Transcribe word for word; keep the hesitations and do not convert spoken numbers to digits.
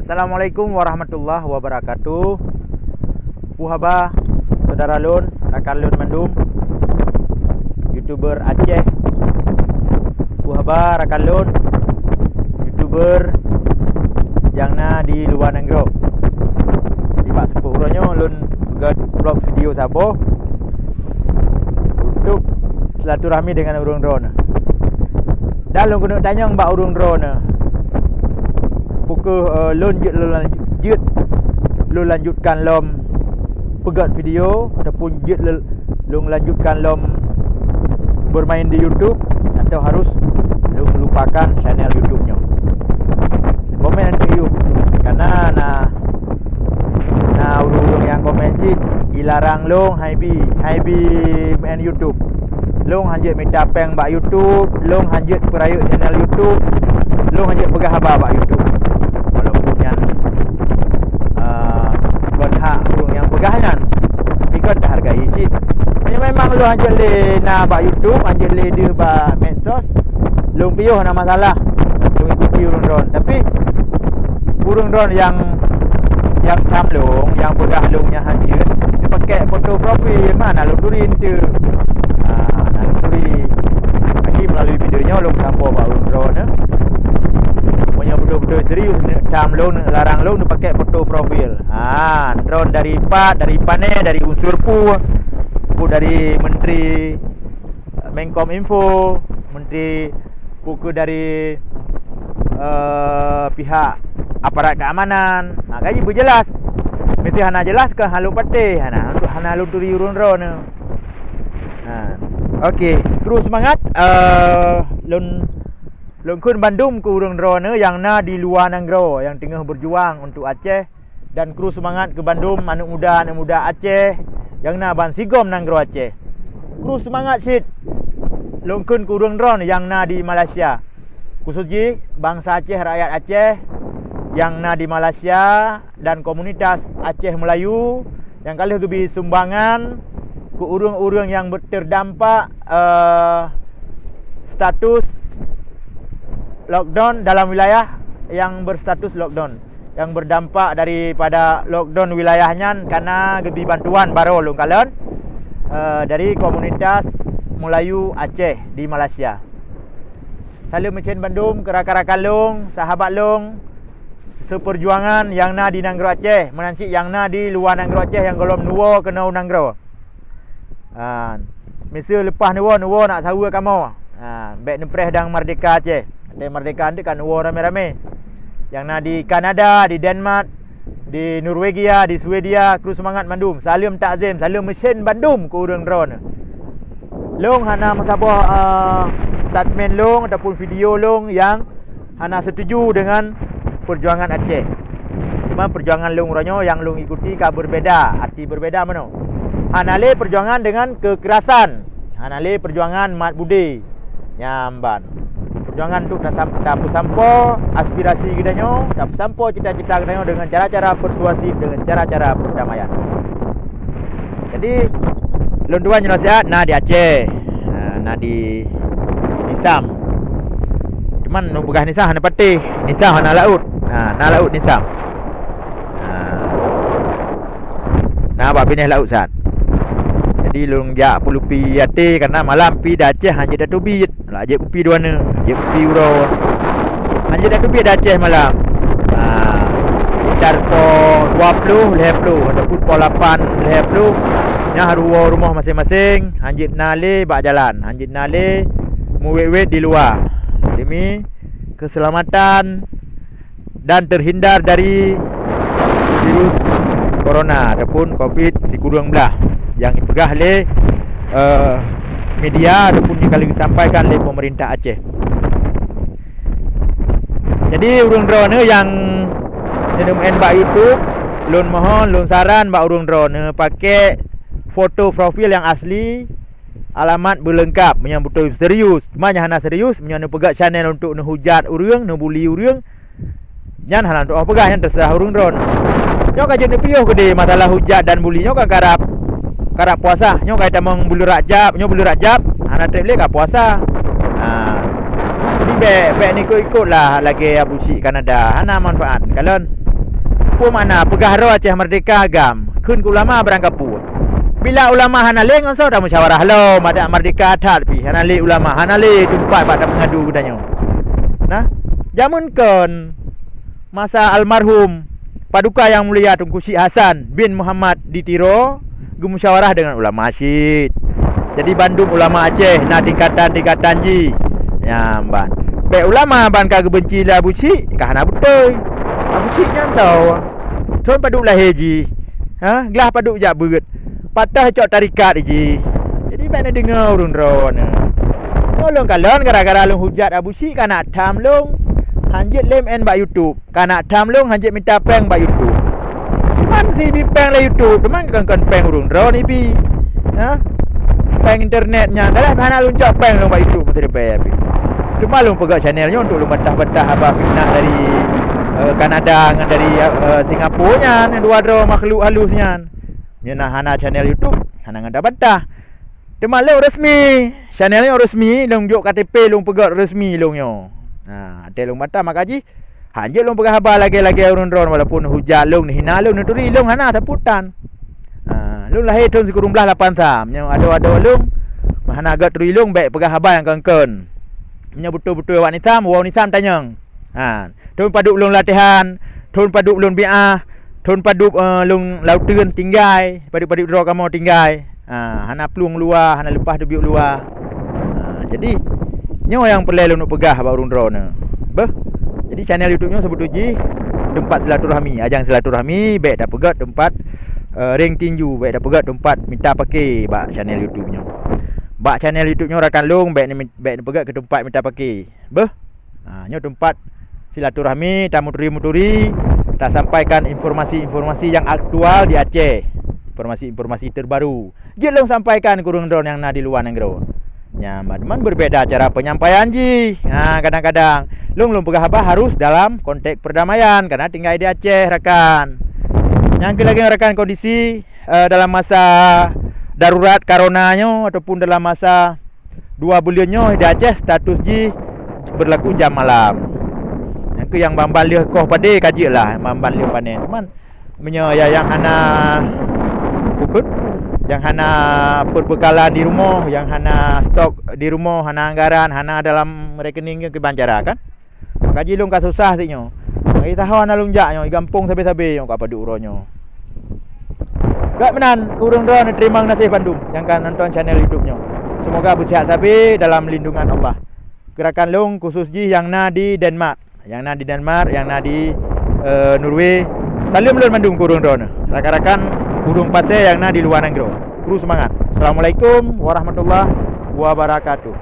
Assalamualaikum warahmatullahi wabarakatuh. Peue haba, syedara lôn, rakan lôn mandum, YouTuber Aceh. Peue haba, rakan lôn, YouTuber nyang na di luwa nanggroe. Nibak saboh uroe nyoe lôn peugöt vlog video saboh untuk silaturahmi dengan ureuëng droeneuh. Dan lôn keuneuk tanyong bak ureuëng droeneuh, peu kheueh, eh, lôn jeuet lôn lanjut, jeuet lôn lanjutkan lom peugöt video ataupun jeuet lôn lanjutkan lom bermain di YouTube, atau harus lôn lupakan channel YouTube nyoe? Komen untuk you, karena na, na ureuëng nyang komen cit, ilarang lôn hai bi, hai bi main YouTube. Lôn hanjeuet mita péng bak YouTube, lôn hanjeuet peurayeuk channel YouTube, lôn hanjeuet peugah haba bak YouTube. Walaupun nyan, ah, kon hak ureuëng nyang peugah nyan, tapi kan tahargai cit. Meunyoe memang lôn hanjeuet lé na bak YouTube, hanjeuet lé deuh bak medsos, lôn piôh hana masalah. Lôn ikuti ureuëng droen. Tapi ureuëng droen nyang, nyang tham lôn, nyang peugah lôn nyan hanjeuet, pakèk foto profil, mana lôn turi enteuk. Ah, na lôn turi. Jadi melalui video nyoe lôn sampoe bak ureuëng droen, eh. Meunyoe beutôi-beutôi serius neuk tham lôn, neuk larang lôn, neuk pakèk foto profil. Ah, droen dari pat, dari panè, dari unsur peue, peue dari menteri Menkom Info, menteri, peu kheueh dari, eh, pihak aparat keamanan. Ha, ka jibeujeulaih. Meunyoe hana jeulaih, ka hana lôn patéh, hana, hana lôn turi ureuëng droeneuh. Ha. Oke, terus seumangat, eh, lôn, lôn kheun bandum keu ureuëng droeneuh nyang na di luwa nanggroe nyang teungoh beujuang untuk Aceh. Dan kru seumangat keu bandum aneuëk muda-aneuëk muda Aceh nyang na bansigom nanggroe Aceh. Kru seumangat cit lôn kheun keu ureuëng droen nyang na di Malaysia, khusos jih bansa Aceh, rakyat Aceh nyang na di Malaysia dan komunitas Aceh Melayu nyang ka lheueh geubi sumbangan keu ureuëng-ureuëng nyang ber-, terdampak, eh, status lockdown dalam wilayah yang berstatus lockdown. Yang berdampak daripada lockdown wilayah nyan kana geubi bantuan baroe lôn kalon, eh, dari komunitas Melayu Aceh di Malaysia. Saleuem meucen bandum keu rakan-rakan lôn, sahabat lôn, seperjuangan nyang na di nanggroe Aceh, meunan cit nyang na di luwa nanggroe Aceh nyang gohlom neuwoe keunoe u nanggroe. Ha, miseue leupah neuwoe, neuwoe nak saweue kamoe. Ha, bék neupreh dang Merdeka Aceh. Watée Merdeka nteuk kan neuwoe ramé-ramé. Nyang na di Kanada, di Denmark, di Norwegia, di Swedia, kru seumangat mandum. Saleuem takzim, saleuem meucen bandum keu ureuëng droeneuh. Lôn hana meusaboh, eh, statement lôn ataupun video lôn nyang hana setuju dengan perjuangan Aceh. Cuma perjuangan lôn uroe nyoe nyang lôn ikuti ka berbeda, arti berbeda meunoe. Hana lé perjuangan dengan kekerasan, hana lé perjuangan mat budé. Nyan ban. Perjuangan untuk tasam-, tapeusampoe aspirasi geutanyoe, tapeusampoe cita-cita geutanyoe dengan cara-cara persuasif, dengan cara-cara perdamaian. Jadi, lôn tuan nyoe nasihat na di Aceh, ha, na di, di Sam. Cuman lôn peugah Nisam hana patéh, Nisam hana laôt. Ha, na laôt Nisam. Ha. Na bak binéh laôt san. Jadi lôn jak peulupi até karena malam pi di Aceh hanjeuet tateubiet. Lah jeuet kupi dua neuk, jeuet kupi uroe. Hanjeuet tateubiet di Aceh malam. Ha, sekitar poh dua ploh lhèe ploh ataupun poh lapan lhèe ploh, nyan harôh woe rumoh maséng-maséng, hanjeuet na lé bak jalan, hanjeuet na lé meuwét-wét di luwa demi keselamatan dan terhindar dari virus corona ataupun covid sikureueng blah nyang jipeugah lé, eh, media ataupun nyang ka lheueh jisampaikan lé pemerintah Aceh. Jadi, ureuëng droeneuh nyang neuneueng bak YouTube, lôn mohon, lôn saran bak ureuëng droeneuh pakai foto profil nyang asli, alamat beuleungkap meunyoe beutôi serius. Cuma nyang hana serius, meunyoe neupeugah channel untuk neuhujat ureuëng, neubuli ureuëng, nyan hana tuoh peugah, nyan teuseurah ureuëng droen. Nyoe ka jeuet neupiôh keudeh masalah hujat dan buli nyoe ka karab, karab puasa. Nyoe ka tamong buleuen Rajab, nyoe buleuen Rajab hana trép lé ka puasa. Ha. Jadi bék, bék neuikot-ikot lah lagée Abu Syik Kanada, hana manfaat. Kalon. Peue makna peugah droe Aceh merdeka agam, kheun keu ulama barangkapeue. Bila ulama hana lé ngon soe tamusyawarah lom, adak merdeka that pih hana lé ulama, hana lé teumpat bak tameungadu geutanyoe. Nah, jameun kon masa almarhum Paduka Yang Mulia Teungku Syik Hasan bin Muhammad di Tiro geumusyawarah deungon ulama cit. Jadi bandum ulama Aceh na tingkatan-tingkatan jih. Nyan ban. Bék ulama ban ka geubenci lé Abu Syik, ka hana beutôi. Abu Syik nyan soe? Thon padub lahé jih? Ha, glah padub jak beuet? Pat teuh cok tarikat jih. Jadi bék neudeungoe ureuëng droeneuh. Nyoe lôn kalon gara-gara lôn hujat Abu Syik ka na tham lôn. Han jeuet lé meu'en bak YouTube. Ka na tham lôn han jeuet mita péng bak YouTube. Teuma sibi péng lé YouTube, teuma kon-kon péng ureuëng droeneuh ibi. Ha? Péng internet nyan, galak hana lôn cok péng lôn bak YouTube meuteuribée pih. Teuma lôn peugah channel nyoe untuk lôn bantah-bantah haba fitnah dari, eh, Kanada ngon dari, eh, Singapura nyan, dua droe makhluk halus nyan. Nyoe na hana channel YouTube, hana ngon bantah. Teuma lôn resmi, channel nyoe resmi, lôn jok K T P lôn peugah resmi lôn nyoe. Ha, até lôn bantah maka jih, han jeuet lôn peugah haba lagée-lagée ureuëng droeneuh walaupun hujat lôn, hina lôn, neuturi lôn hana sapeue tan. Ha, lôn lahé thon sikureueng blaih lapan sam. Nyoe adoe-adoe lôn, hana gét turi lôn bék peugah haba nyang kon-kon. Meunyoe beutôi-beutôi awak nisam, woe nisam tanyong. Ha, thon padub lôn latihan, thon padub lôn biah, thon padub, eh, lôn lauteuen tinggai, padub-padub droe kamoe tinggai. Ha, hana plueng luwa, hana leupah teubiet luwa. Ha, jadi, nyoe nyang peureulée lôn peugah bak ureuëng droeneuh. Beuh. Jadi channel YouTube nyoe seubeutôi jih teumpat silaturahmi, ajang silaturahmi, bék tapeugét teumpat, eh, ring tinju, bék tapeugét teumpat mita paké bak channel YouTube nyoe. Bak channel YouTube nyoe rakan lôn bék ni, bék neupeugét keu teumpat mita paké. Beuh. Ha, nyoe teumpat silaturahmi, tameuturi-meuturi, tasampaikan informasi-informasi nyang aktual di Aceh, informasi-informasi terbaru. Jeuet lôn sampaikan keu ureuëng droeneuh nyang na di luwa nanggroe. Nyan, teuma berbeda cara penyampaian jih. Ha, kadang-kadang lôn, lôn peugah haba harus dalam konteks perdamaian, karena tinggai di Aceh, rakan. Nyang keu lagée rakan kondisi, eh, dalam masa darurat corona nyoe ataupun dalam masa dua buleuen nyoe di Aceh status jih berlaku jam malam. Nyang keu nyang ban-ban lheueh koh padé ka jeuet lah, ban-ban lheueh panen. Cuman meunyoe ya nyang hana bukon, nyang hana perbekalan di rumoh, nyang hana stok di rumoh, hana anggaran, hana dalam rekening, kiban cara kan? Maka jih lôn ka susah sit nyoe. Maka jih taho hana lôn jak nyoe, gampông sabe-sabe nyoe ka padub uroe nyoe. Gét meunan, ureuëng droeneuh teurimong gaséh bandum nyang ka nonton channel YouTube nyoe. Semoga beusihat sabe dalam lindungan Allah. Geurakan lôn khusus jih nyang na di Denmark, nyang na di Denmark, nyang na di, eh, Norway. Saleuem lôn mandum keu ureuëng droeneuh. Rakan-rakan ureuëng Pasé nyang na di luwa nanggroe. Kru seumangat. Assalamualaikum warahmatullahi wabarakatuh.